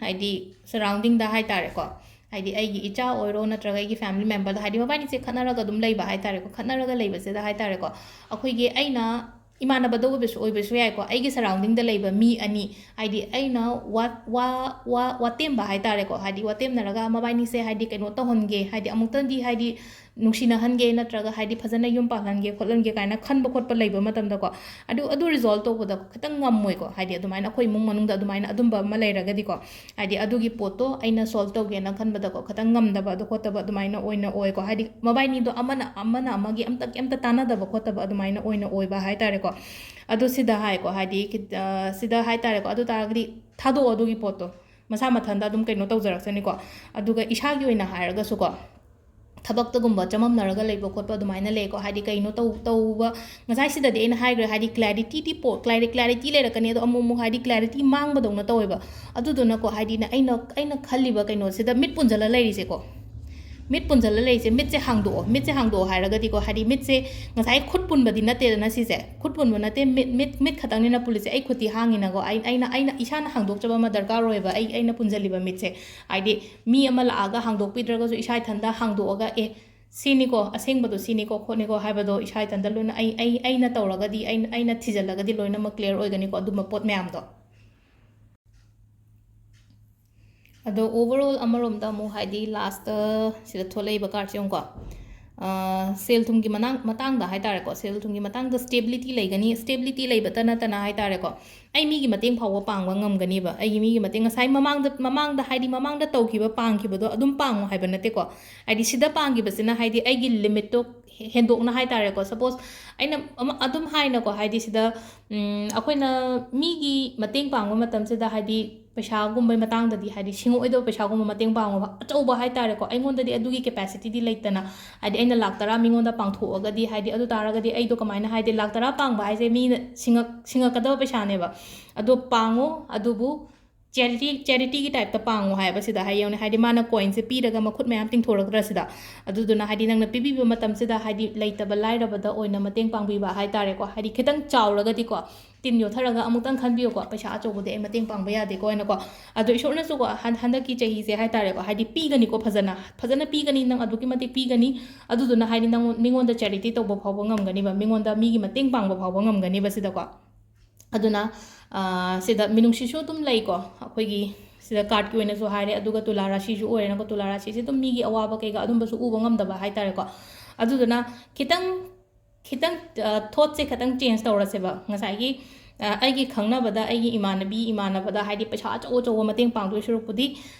ꯍꯥꯏꯗꯤ ꯁꯔꯥꯎꯟꯗꯤꯡꯗ ꯍꯥꯏ ꯇꯥꯔꯦꯀꯣ, ꯍꯥꯏꯗꯤ ꯑꯩꯒꯤ ꯏꯆꯥ ꯑꯣꯏꯔꯣ ꯅꯠꯇ꯭ꯔꯒ ꯑꯩꯒꯤ ꯐꯦꯃꯤꯂꯤ ꯃꯦꯝꯕꯔꯗ, ꯍꯥꯏꯗꯤ ꯃꯕꯥꯅꯤꯁꯦ ꯈꯠꯅꯔꯒ ꯑꯗꯨꯝ ꯂꯩꯕ ꯍꯥꯏ ꯇꯥꯔꯦꯀꯣ, ꯈꯠꯅꯔꯒ ꯂꯩꯕꯁꯤꯗ ꯍꯥꯏ ꯇꯥꯔꯦꯀꯣ, ꯑꯩꯈꯣꯏꯒꯤ ꯑꯩꯅ ꯏꯃꯥꯟꯅꯕꯗ ꯑꯣꯏꯕꯁꯨ, ꯑꯣꯏꯕꯁꯨ ꯌꯥꯏꯀꯣ, ꯑꯩꯒꯤ ꯁꯔꯥꯎꯟꯗꯤꯡꯗ ꯂꯩꯕ ꯃꯤ ꯑꯅꯤ, ꯍꯥꯏꯗꯤ ꯑꯩꯅ ꯋꯥ-, ꯋꯥ-, ꯋꯥ-, ꯋꯥꯇꯦꯝꯕ ꯍꯥꯏ ꯇꯥꯔꯦꯀꯣ, ꯍꯥꯏꯗꯤ ꯋꯥꯇꯦꯝꯅꯔꯒ ꯃꯕꯥꯅꯤꯁꯦ ꯍꯥꯏꯗꯤ ꯀꯩꯅꯣ ꯇꯧꯍꯟꯒꯦ, ꯍꯥꯏꯗꯤ ꯑꯃꯨꯛꯇꯪꯗꯤ ꯍꯥꯏꯗꯤ ꯅꯨꯡꯁꯤꯅꯍꯟꯒꯦ ꯅꯠꯇ꯭ꯔꯒ ꯍꯥꯏꯗꯤ ꯐꯖꯅ ꯌꯨꯝ ꯄꯥꯜꯍꯟꯒꯦ ꯈꯣꯠꯍꯟꯒꯦ ꯀꯥꯏꯅ ꯈꯟꯕ ꯈꯣꯠꯄ ꯂꯩꯕ ꯃꯇꯝꯗꯀꯣ, ꯑꯗꯨ, ꯑꯗꯨ ꯔꯤꯖꯣꯜꯕ ꯇꯧꯕꯗ ꯈꯤꯇꯪ ꯉꯝꯃꯣꯏꯀꯣ꯫ ꯍꯥꯏꯗꯤ ꯑꯗꯨꯃꯥꯏꯅ ꯑꯩꯈꯣꯏ ꯏꯃꯨꯡ ꯃꯅꯨꯡꯗ ꯑꯗꯨꯃꯥꯏꯅ ꯑꯗꯨꯝꯕ ꯑꯃ ꯂꯩꯔꯒꯗꯤꯀꯣ, ꯍꯥꯏꯗꯤ ꯑꯗꯨꯒꯤ ꯄꯣꯠꯇꯣ ꯑꯩꯅ ꯁꯣꯜꯕ ꯇꯧꯒꯦꯅ ꯈꯟꯕꯗꯀꯣ, ꯈꯤꯇꯪ ꯉꯝꯗꯕ ꯑꯗꯨ ꯈꯣꯠꯇꯕ ꯑꯗꯨꯃꯥꯏꯅ ꯑꯣꯏꯅ ꯑꯣꯏꯀꯣ꯫ ꯍꯥꯏꯗꯤ ꯃꯕꯥꯏꯅꯤꯗꯣ ꯑꯃꯅ, ꯑꯃꯅ ꯑꯃꯒꯤ ꯑꯝꯇ, ꯀꯩꯝꯇ ꯇꯥꯟꯅꯗꯕ ꯈꯣꯠꯇꯕ ꯑꯗꯨꯃꯥꯏꯅ ꯑꯣꯏꯅ ꯑꯣꯏꯕ ꯍꯥꯏ ꯇꯥꯔꯦꯀꯣ꯫ ꯑꯗꯨ ꯁꯤꯗ ꯍꯥꯏꯀꯣ, ꯍꯥꯏꯗꯤ ꯈꯤꯠ-, ꯑ, ꯁꯤꯗ ꯍꯥꯏ ꯇꯥꯔꯦꯀꯣ, ꯑꯗꯨ ꯇꯥꯔꯒꯗꯤ ꯊꯥꯗꯣꯛꯑꯣ ꯑꯗꯨꯒꯤ ꯄꯣꯠꯇꯣ, ꯃꯁꯥ ꯃꯊꯟꯇ ꯑꯗꯨꯝ ꯀꯩꯅꯣ ꯇꯧꯖꯔꯛꯆꯅꯤꯀꯣ꯫ ꯑꯗꯨꯒ ꯏꯁꯥꯒꯤ ꯑꯣꯏꯅ ꯍꯥꯏꯔꯒꯁꯨꯀꯣ, ꯊꯕꯛꯇꯒꯨꯝꯕ ꯆꯃꯝꯅꯔꯒ ꯂꯩꯕ ꯈꯣꯠꯄ ꯑꯗꯨꯃꯥꯏꯅ ꯂꯩꯀꯣ꯫ ꯍꯥꯏꯗꯤ ꯀꯩꯅꯣ ꯇꯧ ꯇꯧꯕ, ꯉꯁꯥꯏ ꯁꯤꯗꯗꯤ ꯑꯩꯅ ꯍꯥꯏꯈ꯭ꯔꯦ, ꯍꯥꯏꯗꯤ clarity ꯗꯤ ꯄꯣ ꯀ꯭ꯂꯥꯔꯤ ꯀ꯭ꯂꯥꯔꯤꯇꯤ ꯂꯩꯔꯛꯀꯅꯤ, ꯑꯗꯣ ꯑꯃꯨꯛ ꯑꯃꯨꯛ ꯍꯥꯏꯗꯤ clarity ꯃꯥꯡꯕꯗꯧꯅ ꯇꯧꯋꯦꯕ꯫ ꯑꯗꯨꯗꯨꯅꯀꯣ, ꯍꯥꯏꯗꯤꯅꯦ, ꯑꯩꯅ ꯑꯩꯅ ꯈꯜꯂꯤꯕ ꯀꯩꯅꯣꯁꯤꯗ ꯃꯤꯠ ꯄꯨꯟꯁꯤꯜꯂ ꯂꯩꯔꯤꯁꯦꯀꯣ, ꯃꯤꯠ ꯄꯨꯟꯁꯤꯜꯂ ꯂꯩꯔꯤꯁꯦ, ꯃꯤꯠꯁꯦ ꯍꯥꯡꯗꯣꯛꯑꯣ꯫ ꯃꯤꯠꯁꯦ ꯍꯥꯡꯗꯣꯛꯑꯣ ꯍꯥꯏꯔꯒꯗꯤꯀꯣ, ꯍꯥꯏꯗꯤ ꯃꯤꯠꯁꯦ ꯉꯁꯥꯏ ꯈꯨꯠ ꯄꯨꯟꯕꯗꯤ ꯅꯠꯇꯦꯗꯅ ꯁꯤꯁꯦ, ꯈꯨꯠ ꯄꯨꯟꯕ ꯅꯠꯇꯦ, ꯃꯤꯠ ꯃꯤꯠ ꯃꯤꯠ ꯈꯛꯇꯪꯅꯤꯅ ꯄꯨꯜꯂꯤꯁꯦ꯫ ꯑꯩ ꯈꯨꯠꯇꯤ ꯍꯥꯡꯉꯤꯅꯀꯣ, ꯑꯩ ꯑꯩꯅ ꯑꯩꯅ ꯏꯁꯥꯅ ꯍꯥꯡꯗꯣꯛꯆꯕ ꯑꯃ ꯗꯔꯀꯥꯔ ꯑꯣꯏꯌꯦꯕ, ꯑꯩ ꯑꯩꯅ ꯄꯨꯟꯁꯤꯜꯂꯤꯕ ꯃꯤꯠꯁꯦ꯫ ꯍꯥꯏꯗꯤ ꯃꯤ ꯑꯃ ꯂꯥꯛꯑꯒ ꯍꯥꯡꯗꯣꯛꯄꯤꯗ꯭ꯔꯒꯁꯨ ꯏꯁꯥ ꯏꯊꯟꯇ ꯍꯥꯡꯗꯣꯛꯑꯒ, "ꯑꯦ, ꯁꯤꯅꯤꯀꯣ, ꯑꯁꯦꯡꯕꯗꯣ ꯁꯤꯅꯤꯀꯣ, ꯈꯣꯠꯅꯤꯀꯣ" ꯍꯥꯏꯕꯗꯣ ꯏꯁꯥ ꯏꯊꯟꯇ ꯂꯣꯏꯅ ꯑꯩ ꯑꯩ ꯑꯩꯅ ꯇꯧꯔꯒꯗꯤ, ꯑꯩꯅ ꯑꯩꯅ ꯊꯤꯖꯤꯜꯂꯒꯗꯤ ꯂꯣꯏꯅꯃꯛ clear ꯑꯣꯏꯒꯅꯤꯀꯣ, ꯑꯗꯨꯝꯕ ꯄꯣꯠ ꯃꯌꯥꯝꯗꯣ꯫ ꯑꯗꯣ overall ꯑꯃꯔꯣꯝꯗ ꯑꯃꯨꯛ, ꯍꯥꯏꯗꯤ last ꯁꯤꯗ ꯊꯣꯛꯂꯛꯏꯕ card ꯁꯦ ꯌꯦꯡꯉꯨꯀꯣ꯫ ꯑ, ꯁꯦꯜ ꯊꯨꯝꯒꯤ ꯃꯅꯥꯡ-, ꯃꯇꯥꯡꯗ ꯍꯥꯏꯇꯥꯔꯦꯀꯣ, ꯁꯦꯜ ꯊꯨꯝꯒꯤ ꯃꯇꯥꯡꯗ stability ꯂꯩꯒꯅꯤ꯫ Stability ꯂꯩꯕꯇ ꯅꯠꯇꯅ ꯍꯥꯏꯇꯥꯔꯦꯀꯣ, ꯑꯩ ꯃꯤꯒꯤ ꯃꯇꯦꯡ ꯐꯥꯎꯕ ꯄꯥꯡꯕ ꯉꯝꯒꯅꯤꯕ꯫ ꯑꯩꯒꯤ ꯃꯤꯒꯤ ꯃꯇꯦꯡ, ꯉꯁꯥꯏ ꯃꯃꯥꯡꯗ, ꯃꯃꯥꯡꯗ ꯍꯥꯏꯗꯤ ꯃꯃꯥꯡꯗ ꯇꯧꯈꯤꯕ, ꯄꯥꯡꯈꯤꯕꯗꯣ ꯑꯗꯨꯝ ꯄꯥꯡꯉꯣ ꯍꯥꯏꯕ ꯅꯠꯇꯦꯀꯣ꯫ ꯍꯥꯏꯗꯤ ꯁꯤꯗ ꯄꯥꯡꯈꯤꯕꯁꯤꯅ ꯍꯥꯏꯗꯤ ꯑꯩꯒꯤ limit ꯇꯣ ꯍꯦ-, ꯍꯦꯟꯗꯣꯛꯅ ꯍꯥꯏꯇꯥꯔꯦꯀꯣ꯫ Suppose ꯑꯩꯅ ꯑꯃ ꯑꯗꯨꯝ ꯍꯥꯏꯅꯀꯣ, ꯍꯥꯏꯗꯤ ꯁꯤꯗ, ꯎꯝ, ꯑꯩꯈꯣꯏꯅ ꯃꯤꯒꯤ ꯃꯇꯦꯡ ꯄꯥꯡꯕ ꯃꯇꯝꯁꯤꯗ ꯍꯥꯏꯗꯤ ꯄꯩꯁꯥꯒꯨꯝꯕꯩ ꯃꯇꯥꯡꯗꯗꯤ, ꯍꯥꯏꯗꯤ ꯁꯤꯡꯉꯛꯑꯣꯏꯗꯕ ꯄꯩꯁꯥꯒꯨꯝꯕ ꯃꯇꯦꯡ ꯄꯥꯡꯉꯣꯕ꯫ ꯑꯆꯧꯕ ꯍꯥꯏꯇꯥꯔꯦꯀꯣ, ꯑꯩꯉꯣꯟꯗꯗꯤ ꯑꯗꯨꯒꯤ capacity ꯗꯤ ꯂꯩꯇꯅ, ꯍꯥꯏꯗꯤ ꯑꯩꯅ ꯂꯥꯛ ꯇꯔꯥ ꯃꯤꯉꯣꯟꯗ ꯄꯥꯡꯊꯣꯛꯑꯒꯗꯤ, ꯍꯥꯏꯗꯤ ꯑꯗꯨ ꯇꯥꯔꯒꯗꯤ ꯑꯩꯗꯣ ꯀꯃꯥꯏꯅ, ꯍꯥꯏꯗꯤ ꯂꯥꯛ ꯇꯔꯥ ꯄꯥꯡꯕ ꯍꯥꯏꯁꯦ ꯃꯤꯅ ꯁꯤꯡꯉꯛ-, ꯁꯤꯡꯉꯛꯀꯗꯕ ꯄꯩꯁꯥꯅꯦꯕ꯫ ꯑꯗꯣ ꯄꯥꯡꯉꯣ, ꯑꯗꯨꯕꯨ charity, charity ꯒꯤ type ꯇ ꯄꯥꯡꯉꯣ ꯍꯥꯏꯕ ꯁꯤꯗ ꯍꯥꯏ ꯌꯦꯡꯉꯨꯅꯦ꯫ ꯍꯥꯏꯗꯤ ꯃꯥꯅ coin ꯁꯦ ꯄꯤꯔꯒ ꯃꯈꯨꯠ ꯃꯌꯥꯝ ꯇꯤꯡꯊꯣꯔꯛꯇ꯭ꯔꯥ ꯁꯤꯗ? ꯑꯗꯨꯗꯨꯅ ꯍꯥꯏꯗꯤ ꯅꯪꯅ ꯄꯤꯕꯤꯕ ꯃꯇꯝꯁꯤꯗ ꯍꯥꯏꯗꯤ ꯂꯩꯇꯕ ꯂꯥꯏꯔꯕꯗ ꯑꯣꯏꯅ ꯃꯇꯦꯡ ꯄꯥꯡꯕꯤꯕ ꯍꯥꯏꯇꯥꯔꯦꯀꯣ꯫ ꯍꯥꯏꯗꯤ ꯈꯤꯇꯪ ꯆꯥꯎꯔꯒꯗꯤꯀꯣ, ꯇꯤꯟ ꯌꯣꯠꯊꯔꯒ ꯑꯃꯨꯛꯇꯪ ꯈꯟꯕꯤꯌꯨꯀꯣ, ꯄꯩꯁꯥ ꯑꯆꯧꯕꯗꯤ ꯑꯩ ꯃꯇꯦꯡ ꯄꯥꯡꯕ ꯌꯥꯗꯦꯀꯣ ꯍꯥꯏꯅꯀꯣ꯫ ꯑꯗꯣ ꯏꯁꯣꯔꯅꯁꯨꯀꯣ ꯍꯟ-, ꯍꯟꯗꯛꯀꯤ ꯆꯍꯤꯁꯦ ꯍꯥꯏꯇꯥꯔꯦꯀꯣ, ꯍꯥꯏꯗꯤ ꯄꯤꯒꯅꯤꯀꯣ, ꯐꯖꯅ, ꯐꯖꯅ ꯄꯤꯒꯅꯤ, ꯅꯪ ꯑꯗꯨꯛꯀꯤ ꯃꯇꯤꯛ ꯄꯤꯒꯅꯤ꯫ ꯑꯗꯨꯗꯨꯅ ꯍꯥꯏꯗꯤ ꯅꯪꯉꯣꯟ-, ꯃꯤꯉꯣꯟꯗ charity ꯇꯧꯕ ꯐꯥꯎꯕ ꯉꯝꯒꯅꯤꯕ, ꯃꯤꯉꯣꯟꯗ, ꯃꯤꯒꯤ ꯃꯇꯦꯡ ꯄꯥꯡꯕ ꯐꯥꯎꯕ ꯉꯝꯒꯅꯤꯕ ꯁꯤꯗꯀꯣ꯫ ꯑꯗꯨꯅ, ꯑ, ꯁꯤꯗ ꯃꯤꯅꯨꯡꯁꯤꯁꯨ ꯑꯗꯨꯝ ꯂꯩꯀꯣ꯫ ꯑꯩꯈꯣꯏꯒꯤ ꯁꯤꯗ card ꯀꯤ ꯑꯣꯏꯅꯁꯨ ꯍꯥꯏꯔꯦ, ꯑꯗꯨꯒ ꯇꯨꯂꯥ ꯔꯥꯁꯤꯁꯨ ꯑꯣꯏꯔꯦꯅꯀꯣ꯫ ꯇꯨꯂꯥ ꯔꯥꯁꯤꯁꯦ ꯑꯗꯨꯝ ꯃꯤꯒꯤ ꯑꯋꯥꯕ ꯀꯩꯀꯥ ꯑꯗꯨꯝꯕꯁꯨ ꯎꯕ ꯉꯝꯗꯕ ꯍꯥꯏꯇꯥꯔꯦꯀꯣ꯫ ꯑꯗꯨꯗꯨꯅ ꯈꯤꯇꯪ, ꯈꯤꯇꯪ, ꯑ, thought ꯁꯦ ꯈꯤꯇꯪ change ꯇꯧꯔꯁꯦꯕ꯫ ꯉꯁꯥꯏꯒꯤ, ꯑ, ꯑꯩꯒꯤ ꯈꯪꯅꯕꯗ, ꯑꯩꯒꯤ ꯏꯃꯥꯟꯅꯕꯤ ꯏꯃꯥꯟꯅꯕꯗ ꯍꯥꯏꯗꯤ ꯄꯩꯁꯥ ꯑꯆꯧ ꯑꯆꯧꯕ ꯃꯇꯦꯡ ꯄꯥꯡꯗꯣꯏ ꯁꯔꯨꯛꯄꯨꯗꯤ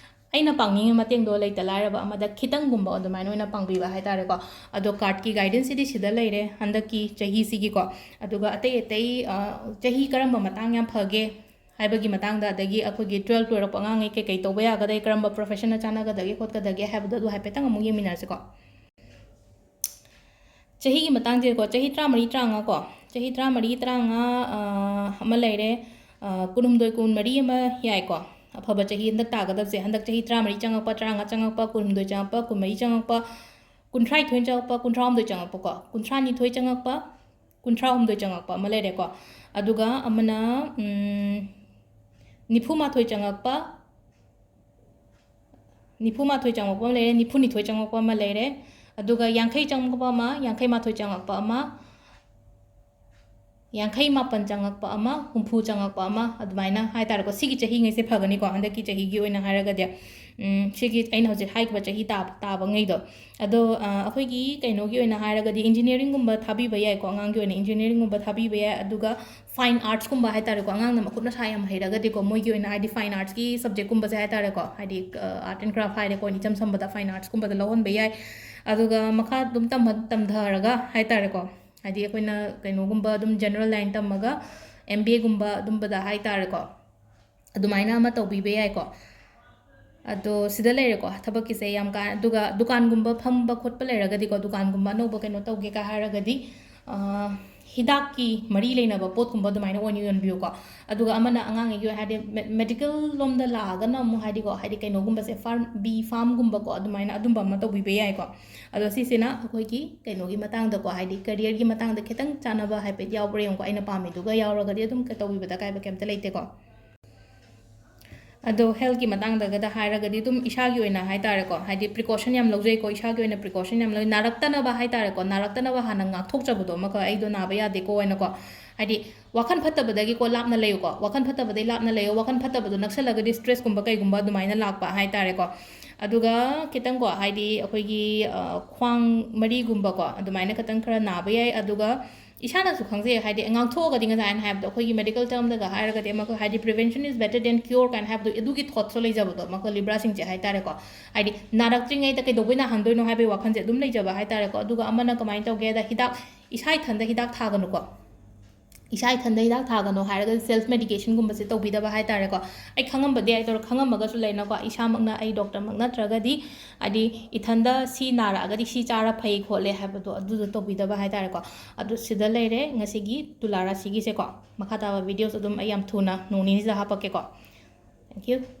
ꯑꯩꯅ ꯄꯥꯡꯅꯤꯡꯉꯤ ꯃꯇꯦꯡꯗꯣ ꯂꯩꯇ ꯂꯥꯏꯔꯕ ꯑꯃꯗ ꯈꯤꯇꯪꯒꯨꯝꯕ ꯑꯗꯨꯃꯥꯏꯅ ꯑꯣꯏꯅ ꯄꯥꯡꯕꯤꯕ ꯍꯥꯏꯇꯥꯔꯦꯀꯣ꯫ ꯑꯗꯣ card ꯀꯤ guidance ꯁꯤꯗꯤ ꯁꯤꯗ ꯂꯩꯔꯦ ꯍꯟꯗꯛꯀꯤ ꯆꯍꯤꯁꯤꯒꯤꯀꯣ꯫ ꯑꯗꯨꯒ ꯑꯇꯩ ꯑꯇꯩ, ꯑ, ꯆꯍꯤ ꯀꯔꯝꯕ ꯃꯇꯥꯡ ꯌꯥꯝ ꯐꯒꯦ ꯍꯥꯏꯕꯒꯤ ꯃꯇꯥꯡꯗ, ꯑꯗꯒꯤ ꯑꯩꯈꯣꯏꯒꯤ twelve ꯂꯣꯏꯔꯛꯄ ꯑꯉꯥꯡꯉꯩ ꯀꯩꯀꯩ ꯇꯧꯕ ꯌꯥꯒꯗꯒꯦ, ꯀꯔꯝꯕ profession ꯅ ꯆꯥꯟꯅꯒꯗꯒꯦ ꯈꯣꯠꯀꯗꯒꯦ ꯍꯥꯏꯕꯗꯣ ꯑꯗꯨ ꯍꯥꯏꯐꯦꯠꯇꯪ ꯑꯃꯨꯛ ꯌꯦꯡꯃꯤꯟꯅꯔꯁꯤꯀꯣ꯫ ꯆꯍꯤꯒꯤ ꯃꯇꯥꯡꯁꯦꯀꯣ, ꯆꯍꯤ ꯇꯔꯥꯃꯔꯤ, ꯇꯔꯥꯃꯉꯥ ꯀꯣ, ꯆꯍꯤ ꯇꯔꯥꯃꯔꯤ, ꯇꯔꯥꯃꯉꯥ, ꯑ, ꯑꯃ ꯂꯩꯔꯦ, ꯑ, ꯀꯨꯟꯍꯨꯝꯗꯣꯏ, ꯀꯨꯟꯃꯔꯤ ꯑꯃ ꯌꯥꯏꯀꯣ꯫ ꯑꯐꯕ ꯆꯍꯤ ꯍꯟꯗꯛ ꯇꯥꯒꯗꯕꯁꯦ, ꯍꯟꯗꯛ ꯆꯍꯤ ꯇꯔꯥꯃꯔꯤ ꯆꯪꯉꯛꯄ, ꯇꯔꯥꯃꯉꯥ ꯆꯪꯉꯛꯄ, ꯀꯨꯟꯍꯨꯝꯗꯣꯏ ꯆꯪꯉꯛꯄ, ꯀꯨꯟꯃꯔꯤ ꯆꯪꯉꯛꯄ, ꯀꯨꯟꯊ꯭ꯔꯥꯅꯤꯊꯣꯏ ꯆꯪꯉꯛꯄ, ꯀꯨꯟꯊ꯭ꯔꯥꯍꯨꯝꯗꯣꯏ ꯆꯪꯉꯛꯄꯀꯣ, ꯀꯨꯟꯊ꯭ꯔꯥꯅꯤꯊꯣꯏ ꯆꯪꯉꯛꯄ, ꯀꯨꯟꯊ꯭ꯔꯥꯍꯨꯝꯗꯣꯏ ꯆꯪꯉꯛꯄ ꯑꯃ ꯂꯩꯔꯦꯀꯣ꯫ ꯑꯗꯨꯒ ꯑꯃꯅ, ꯎꯝ, ꯅꯤꯐꯨꯃꯥꯊꯣꯏ ꯆꯪꯉꯛꯄ, ꯅꯤꯐꯨꯃꯥꯊꯣꯏ ꯆꯪꯉꯛꯄ ꯑꯃ ꯂꯩꯔꯦ, ꯅꯤꯐꯨꯅꯤꯊꯣꯏ ꯆꯪꯉꯛꯄ ꯑꯃ ꯂꯩꯔꯦ, ꯑꯗꯨꯒ ꯌꯥꯡꯈꯩ ꯆꯪꯉꯛꯄ ꯑꯃ, ꯌꯥꯡꯈꯩ ꯃꯥꯊꯣꯏ ꯆꯪꯉꯛꯄ ꯑꯃ, ꯌꯥꯡꯈꯩ ꯃꯥꯄꯟ ꯆꯪꯉꯛꯄ ꯑꯃ, ꯍꯨꯝꯐꯨ ꯆꯪꯉꯛꯄ ꯑꯃ, ꯑꯗꯨꯃꯥꯏꯅ ꯍꯥꯏꯇꯥꯔꯦꯀꯣ꯫ ꯁꯤꯒꯤ ꯆꯍꯤꯉꯩꯁꯦ ꯐꯒꯅꯤꯀꯣ, ꯍꯟꯗꯛꯀꯤ ꯆꯍꯤꯒꯤ ꯑꯣꯏꯅ ꯍꯥꯏꯔꯒꯗꯤ꯫ ꯎꯝ, ꯁꯤꯒꯤ ꯑꯩꯅ ꯍꯧꯖꯤꯛ ꯍꯥꯏꯈꯤꯕ ꯆꯍꯤ ꯇꯥꯕ, ꯇꯥꯕꯉꯩꯗꯣ꯫ ꯑꯗꯣ, ꯑ, ꯑꯩꯈꯣꯏꯒꯤ ꯀꯩꯅꯣꯒꯤ ꯑꯣꯏꯅ ꯍꯥꯏꯔꯒꯗꯤ engineeringꯒꯨꯝꯕ ꯊꯥꯕꯤꯕ ꯌꯥꯏꯀꯣ, ꯑꯉꯥꯡꯒꯤ ꯑꯣꯏꯅ engineeringꯒꯨꯝꯕ ꯊꯥꯕꯤꯕ ꯌꯥꯏ꯫ ꯑꯗꯨꯒ fine artsꯀꯨꯝꯕ ꯍꯥꯏꯇꯥꯔꯦꯀꯣ, ꯑꯉꯥꯡꯅ ꯃꯈꯨꯠ ꯃꯁꯥ ꯌꯥꯝ ꯍꯩꯔꯒꯗꯤꯀꯣ, ꯃꯣꯏꯒꯤ ꯑꯣꯏꯅ ꯍꯥꯏꯗꯤ fine artsꯀꯤ subjectꯀꯨꯝꯕꯁꯦ ꯍꯥꯏꯇꯥꯔꯦꯀꯣ, ꯍꯥꯏꯗꯤ, ꯑ, art and craft ꯍꯥꯏꯔꯦꯀꯣ, ꯏꯆꯝ ꯆꯝꯕꯗ fine artsꯀꯨꯝꯕꯗ ꯂꯧꯍꯟꯕ ꯌꯥꯏ꯫ ꯑꯗꯨꯒ ꯃꯈꯥ ꯑꯗꯨꯝ ꯇꯝꯕ-, ꯇꯝꯊꯔꯒ ꯍꯥꯏꯇꯥꯔꯦꯀꯣ, ꯍꯥꯏꯗꯤ ꯑꯩꯈꯣꯏꯅ ꯀꯩꯅꯣꯒꯨꯝꯕ ꯑꯗꯨꯝ general line ꯇꯝꯃꯒ M B Aꯒꯨꯝꯕ ꯑꯗꯨꯝꯕꯗ ꯍꯥꯏꯇꯥꯔꯦꯀꯣ, ꯑꯗꯨꯃꯥꯏꯅ ꯑꯃ ꯇꯧꯕꯤꯕ ꯌꯥꯏꯀꯣ꯫ ꯑꯗꯣ ꯁꯤꯗ ꯂꯩꯔꯦꯀꯣ ꯊꯕꯛꯀꯤꯁꯦ ꯌꯥꯝ ꯀꯥ-, ꯑꯗꯨꯒ ꯗꯨꯀꯥꯟꯒꯨꯝꯕ ꯐꯝꯕ ꯈꯣꯠꯄ ꯂꯩꯔꯒꯗꯤꯀꯣ, ꯗꯨꯀꯥꯟꯒꯨꯝꯕ ꯑꯅꯧꯕ ꯀꯩꯅꯣ ꯇꯧꯒꯦ ꯀꯥꯏ ꯍꯥꯏꯔꯒꯗꯤ, ꯑ, ꯍꯤꯗꯥꯛꯀꯤ ꯃꯔꯤ ꯂꯩꯅꯕ ꯄꯣꯠꯀꯨꯝꯕ ꯑꯗꯨꯃꯥꯏꯅ ꯑꯣꯏꯅ ꯌꯣꯟꯕꯤꯌꯨꯀꯣ꯫ ꯑꯗꯨꯒ ꯑꯃꯅ ꯑꯉꯥꯡꯉꯩꯒꯤ ꯑꯣꯏꯅ ꯍꯥꯏꯗꯤ me-, medical ꯂꯣꯝꯗ ꯂꯥꯛꯑꯒꯅ ꯑꯃꯨꯛ ꯍꯥꯏꯗꯤꯀꯣ, ꯍꯥꯏꯗꯤ ꯀꯩꯅꯣꯒꯨꯝꯕꯁꯦ, farm, bee farmꯒꯨꯝꯕꯀꯣ, ꯑꯗꯨꯃꯥꯏꯅ ꯑꯗꯨꯝꯕ ꯑꯃ ꯇꯧꯕꯤꯕ ꯌꯥꯏꯀꯣ꯫ ꯑꯗꯣ ꯁꯤꯁꯤꯅ ꯑꯩꯈꯣꯏꯒꯤ ꯀꯩꯅꯣꯒꯤ ꯃꯇꯥꯡꯗꯀꯣ, ꯍꯥꯏꯗꯤ careerꯒꯤ ꯃꯇꯥꯡꯗ ꯈꯤꯇꯪ ꯆꯥꯟꯅꯕ ꯍꯥꯏꯐꯦꯠ ꯌꯥꯎꯕ꯭ꯔꯥ ꯌꯦꯡꯉꯨꯀꯣ꯫ ꯑꯩꯅ ꯄꯥꯝꯃꯤꯗꯨꯒ ꯌꯥꯎꯔꯒꯗꯤ ꯑꯗꯨꯝ ꯇꯧꯕꯤꯕꯗ ꯑꯀꯥꯏꯕ ꯀꯩꯝꯇ ꯂꯩꯇꯦꯀꯣ꯫ ꯑꯗꯣ healthꯀꯤ ꯃꯇꯥꯡꯗꯒꯗ ꯍꯥꯏꯔꯒꯗꯤ ꯑꯗꯨꯝ ꯏꯁꯥꯒꯤ ꯑꯣꯏꯅ ꯍꯥꯏꯇꯥꯔꯦꯀꯣ, ꯍꯥꯏꯗꯤ precaution ꯌꯥꯝ ꯂꯧꯖꯩꯀꯣ, ꯏꯁꯥꯒꯤ ꯑꯣꯏꯅ precaution ꯌꯥꯝ ꯂꯧꯖꯩ, ꯅꯥꯔꯛꯇꯅꯕ ꯍꯥꯏꯇꯥꯔꯦꯀꯣ, ꯅꯥꯔꯛꯇꯅꯕ ꯍꯥꯟꯅ ꯉꯥꯛꯊꯣꯛꯆꯕꯗꯣ ꯑꯃꯈꯛ, "ꯑꯩꯗꯣ ꯅꯥꯕ ꯌꯥꯗꯦꯀꯣ" ꯍꯥꯏꯅꯀꯣ, ꯍꯥꯏꯗꯤ ꯋꯥꯈꯜ ꯐꯠꯇꯕꯗꯒꯤꯀꯣ ꯂꯥꯞꯅ ꯂꯩꯌꯨꯀꯣ, ꯋꯥꯈꯜ ꯐꯠꯇꯕꯗꯩ ꯂꯥꯞꯅ ꯂꯩꯌꯣ, ꯋꯥꯈꯜ ꯐꯠꯇꯕꯗꯣ ꯅꯛꯁꯜꯂꯒꯗꯤ stressꯀꯨꯝꯕ ꯀꯩꯒꯨꯝꯕ ꯑꯗꯨꯃꯥꯏꯅ ꯂꯥꯛꯄ ꯍꯥꯏꯇꯥꯔꯦꯀꯣ꯫ ꯑꯗꯨꯒ ꯈꯤꯇꯪꯀꯣ, ꯍꯥꯏꯗꯤ ꯑꯩꯈꯣꯏꯒꯤ, ꯑ, ꯈ꯭ꯋꯥꯡ ꯃꯔꯤꯒꯨꯝꯕꯀꯣ, ꯑꯗꯨꯃꯥꯏꯅ ꯈꯤꯇꯪ ꯈꯔ ꯅꯥꯕ ꯌꯥꯏ꯫ ꯑꯗꯨꯒ ꯏꯁꯥꯅꯁꯨ ꯈꯪꯖꯩ, ꯍꯥꯏꯗꯤ ꯉꯥꯡꯊꯣꯛꯑꯒꯗꯤ ꯉꯁꯥꯏ ꯑꯩꯅ ꯍꯥꯏꯕꯗꯣ, ꯑꯩꯈꯣꯏꯒꯤ medical termꯗꯒ ꯍꯥꯏꯔꯒꯗꯤ ꯑꯃꯈꯛ, ꯍꯥꯏꯗꯤ "Prevention is better than cure" ꯀꯥꯏꯅ ꯍꯥꯏꯕꯗꯣ, ꯑꯗꯨꯒꯤ thoughtꯁꯨ ꯂꯩꯖꯕꯗꯣ ꯑꯃꯈꯛ Libraꯁꯤꯡꯁꯦ ꯍꯥꯏꯇꯥꯔꯦꯀꯣ꯫ ꯍꯥꯏꯗꯤ ꯅꯥꯔꯛꯇ꯭ꯔꯤꯉꯩꯗ ꯀꯩꯗꯧꯕꯩ ꯅꯥꯍꯟꯗꯣꯏꯅꯣ ꯍꯥꯏꯕꯒꯤ ꯋꯥꯈꯜꯁꯦ ꯑꯗꯨꯝ ꯂꯩꯖꯕ ꯍꯥꯏꯇꯥꯔꯦꯀꯣ꯫ ꯑꯗꯨꯒ ꯑꯃꯅ ꯀꯃꯥꯏꯅ ꯇꯧꯒꯦꯗ, ꯍꯤꯗꯥꯛ, ꯏꯁꯥ ꯏꯊꯟꯗ ꯍꯤꯗꯥꯛ ꯊꯥꯒꯅꯨꯀꯣ꯫ ꯏꯁꯥ ꯏꯊꯟꯗ ꯍꯤꯗꯥꯛ ꯊꯥꯒꯅꯣ ꯍꯥꯏꯔꯒ self medicationꯒꯨꯝꯕꯁꯦ ꯇꯧꯕꯤꯗꯕ ꯍꯥꯏ ꯇꯥꯔꯦꯀꯣ꯫ ꯑꯩ ꯈꯪꯉꯝꯕꯗꯤ ꯌꯥꯏ, ꯇꯧꯔ ꯈꯪꯉꯝꯃꯒꯁꯨ ꯂꯩꯅꯀꯣ, ꯏꯁꯥꯃꯛꯅ ꯑꯩ doctorꯃꯛ ꯅꯠꯇ꯭ꯔꯒꯗꯤ, ꯍꯥꯏꯗꯤ ꯏꯊꯟꯗ ꯁꯤ ꯅꯥꯔꯛꯑꯒꯗꯤ ꯁꯤ ꯆꯥꯔ ꯐꯩ ꯈꯣꯠꯂꯦ ꯍꯥꯏꯕꯗꯣ ꯑꯗꯨꯗꯣ ꯇꯧꯕꯤꯗꯕ ꯍꯥꯏ ꯇꯥꯔꯦꯀꯣ꯫ ꯑꯗꯨ ꯁꯤꯗ ꯂꯩꯔꯦ ꯉꯁꯤꯒꯤ ꯇꯨꯂꯥ ꯔꯥꯁꯤꯒꯤꯁꯦꯀꯣ꯫ ꯃꯈꯥ ꯇꯥꯕ videos ꯑꯗꯨꯝ ꯑꯩ ꯌꯥꯝ ꯊꯨꯅ ꯅꯣꯡ ꯅꯤꯅꯤꯁꯤꯗ ꯍꯥꯞꯄꯛꯀꯦꯀꯣ꯫ Thank you꯫